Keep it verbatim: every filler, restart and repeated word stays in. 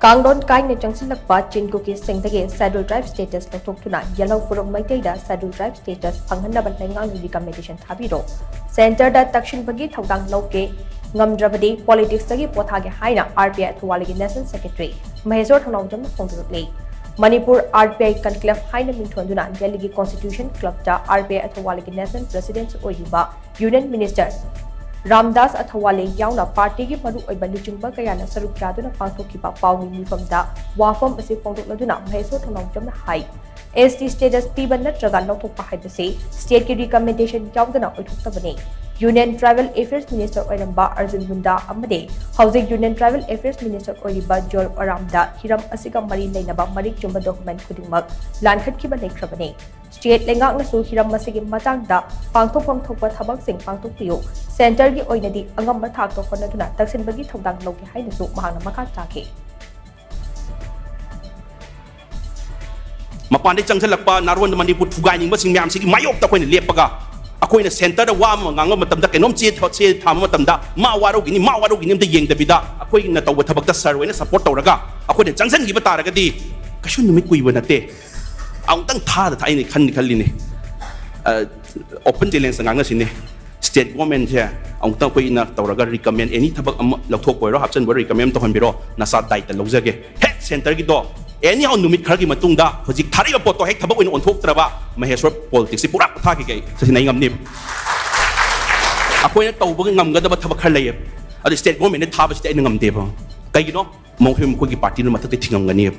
ꯄꯥꯡꯂꯣꯟ ꯀꯥꯏꯅ ꯆꯪꯁꯤꯜꯂꯛꯄ ꯆꯤꯡ ꯀꯨꯀꯤꯁꯤꯡꯗꯒꯤ Scheduled Tribe status ꯂꯧꯊꯣꯛꯇꯨꯅ ꯌꯦꯜꯍꯧ ꯐꯨꯔꯨꯞ ꯃꯩꯇꯩꯗ Scheduled Tribe status ꯐꯪꯍꯟꯅꯕ ꯂꯩꯉꯥꯛꯅ recommendation ꯊꯥꯕꯤꯔꯣ꯫ Centreꯗ ꯇꯛꯁꯤꯟꯕꯒꯤ ꯊꯧꯗꯥꯡ ꯂꯧꯒꯦ ꯉꯝꯗ꯭ꯔꯕꯗꯤ politicsꯇꯒꯤ ꯄꯣꯊꯥꯒꯦ ꯍꯥꯏꯅ RPI ꯑꯊꯋꯥꯂꯤꯒꯤ National Secretary ꯃꯍꯦꯁꯣꯔ ꯊꯧꯅꯥꯎꯖꯝꯅ ꯐꯣꯡꯗꯣꯔꯛꯂꯤ꯫ ꯃꯅꯤꯄꯨꯔ RPI Conclave ꯍꯥꯏꯅ ꯃꯤꯡꯊꯣꯟꯗꯨꯅ ꯗꯦꯜꯂꯤꯒꯤ Constitution Clubꯇ RPI ꯑꯊꯋꯥꯂꯤꯒꯤ National President ꯑꯣꯏꯔꯤꯕ Union Minister ꯔꯥꯝꯗꯥꯁ ꯑꯊꯋꯥꯂꯦ ꯌꯥꯎꯅ partyꯒꯤ ꯃꯔꯨꯑꯣꯏꯕ ꯂꯨꯆꯤꯡꯕ ꯀꯌꯥꯅ ꯁꯔꯨꯛ ꯌꯥꯗꯨꯅ ꯄꯥꯡꯊꯣꯛꯈꯤꯕ ꯄꯥꯎꯃꯤ ꯃꯤꯐꯝꯗ ꯋꯥꯐꯝ ꯑꯁꯤ ꯐꯣꯡꯗꯣꯛꯂꯗꯨꯅ ꯃꯍꯦꯁꯣꯔ ꯊꯧꯅꯥꯎꯖꯝꯅ ꯍꯥꯏ, ST status ꯄꯤꯕ ꯅꯠꯇ꯭ꯔꯒ ꯂꯧꯊꯣꯛꯄ ꯍꯥꯏꯕꯁꯤ stateꯀꯤ recommendation ꯌꯥꯎꯗꯅ ꯑꯣꯏꯊꯣꯛꯇꯕꯅꯤ꯫ Union Tribal Affairs Minister ꯑꯣꯏꯔꯝꯕ ꯑꯔꯖꯨꯟ ꯃꯨꯟꯗꯥ ꯑꯃꯗꯤ ꯍꯧꯖꯤꯛ Union Tribal Affairs Minister ꯑꯣꯏꯔꯤꯕ ꯖꯣꯜ ꯑꯣꯔꯥꯝꯗ ꯍꯤꯔꯝ ꯑꯁꯤꯒ ꯃꯔꯤ ꯂꯩꯅꯕ ꯃꯔꯤꯛ ꯆꯨꯝꯕ document ꯈꯨꯗꯤꯡꯃꯛ ꯂꯥꯟꯈꯠꯈꯤꯕ ꯂꯩꯈ꯭ꯔꯕꯅꯤ꯫ State ꯂꯩꯉꯥꯛꯅꯁꯨ ꯍꯤꯔꯝ ꯑꯁꯤꯒꯤ ꯃꯇꯥꯡꯗ ꯄꯥꯡꯊꯣꯛꯐꯝ ꯊꯣꯛꯄ ꯊꯕꯛꯁꯤꯡ ꯄꯥꯡꯊꯣꯛꯄꯤꯌꯨ꯫ Centreꯒꯤ ꯑꯣꯏꯅꯗꯤ ꯑꯉꯝꯕ ꯊꯥꯛꯇ ꯍꯣꯠꯅꯗꯨꯅ ꯇꯛꯁꯤꯟꯕꯒꯤ ꯊꯧꯗꯥꯡ ꯂꯧꯒꯦ ꯍꯥꯏꯅꯁꯨ ꯃꯍꯥꯛꯅ ꯃꯈꯥ ꯇꯥꯈꯤ꯫ ꯃꯄꯥꯟꯗꯒꯤ ꯆꯪꯁꯤꯜꯂꯛꯄ ꯅꯥꯔꯣꯟ ꯃꯅꯤꯄꯨꯔ ꯊꯨꯒꯥꯏꯅꯤꯡꯕꯁꯤꯡ ꯃꯌꯥꯝꯁꯤꯒꯤ ꯃꯥꯌꯣꯛꯇ ꯑꯩꯈꯣꯏꯅ ꯂꯦꯞꯄꯒ, ꯑꯩꯈꯣꯏꯅ centreꯗ ꯋꯥ ꯑꯃ ꯉꯥꯡꯕ ꯃꯇꯝꯗ, ꯀꯩꯅꯣꯝ ꯆꯦ ꯊ-, ꯆꯦ ꯊꯥꯕ ꯃꯇꯝꯗ ꯃꯥ ꯋꯥꯔꯧꯈꯤꯅꯤ, ꯃꯥ ꯋꯥꯔꯧꯈꯤꯅꯤ ꯑꯝꯇ ꯌꯦꯡꯗꯕꯤꯗ, ꯑꯩꯈꯣꯏꯅ ꯇꯧꯕ ꯊꯕꯛꯇ sir ꯍꯣꯏꯅ support ꯇꯧꯔꯒ ꯑꯩꯈꯣꯏꯅ ꯆꯪꯁꯤꯟꯈꯤꯕ ꯇꯥꯔꯒꯗꯤ, ꯀꯩꯁꯨ ꯅꯨꯃꯤꯠ ꯀꯨꯏꯕ ꯅꯠꯇꯦ꯫ ꯑꯃꯨꯛꯇꯪ ꯊꯥꯗ ꯊꯥ-, ꯑꯩꯅ ꯈꯟꯗꯤ ꯈꯜꯂꯤꯅꯦ, ꯑ, open challengeꯇ ꯉꯥꯡꯅꯁꯤꯅꯦ꯫ State governmentꯁꯦ ꯑꯃꯨꯛꯇꯪ ꯑꯩꯈꯣꯏꯅ ꯇꯧꯔꯒ recommend, any ꯊꯕꯛ ꯑꯃ ꯂꯧꯊꯣꯛꯄ ꯑꯣꯏꯔꯣ, ꯍꯥꯞꯆꯤꯟꯕ ꯑꯣꯏꯔꯣ, recommend ꯇꯧꯍꯟꯕꯤꯔꯣ, ꯅꯁꯥ ꯗꯥꯏꯇ ꯂꯧꯖꯒꯦ꯫ ꯍꯦꯛ centreꯒꯤꯗꯣ, anyhow, ꯅꯨꯃꯤꯠ ꯈꯔꯒꯤ ꯃꯇꯨꯡꯗ ꯍꯧꯖꯤꯛ ꯊꯥꯔꯛꯏꯕ ꯄꯣꯠꯇꯣ ꯍꯦꯛ ꯊꯕꯛ ꯑꯣꯏꯅ ꯑꯣꯟꯊꯣꯛꯇ꯭ꯔꯕ, ꯃꯍꯦꯁꯣꯔ politicsꯁꯤ ꯄꯨꯔꯥ ꯄꯣꯊꯥꯈꯤꯒꯦ ꯑꯩ꯫ ꯁꯤꯅ ꯑꯩ ꯉꯝꯅꯦꯕ꯫ ꯑꯩꯈꯣꯏꯅ ꯇꯧꯕ ꯉꯝꯒꯗꯕ ꯊꯕꯛ ꯈꯔ ꯂꯩꯌꯦꯕ꯫ ꯑꯗꯨ state governmentꯅ ꯊꯥꯕꯁꯤꯗꯤ ꯑꯩꯅ ꯉꯝꯗꯦꯕ꯫ ꯀꯩꯒꯤꯅꯣ? ꯃꯈꯣꯏ, ꯃꯈꯣꯏꯒꯤ partyꯅ ꯃꯊꯛꯇ ꯊꯤꯡꯉꯝꯒꯅꯦꯕ꯫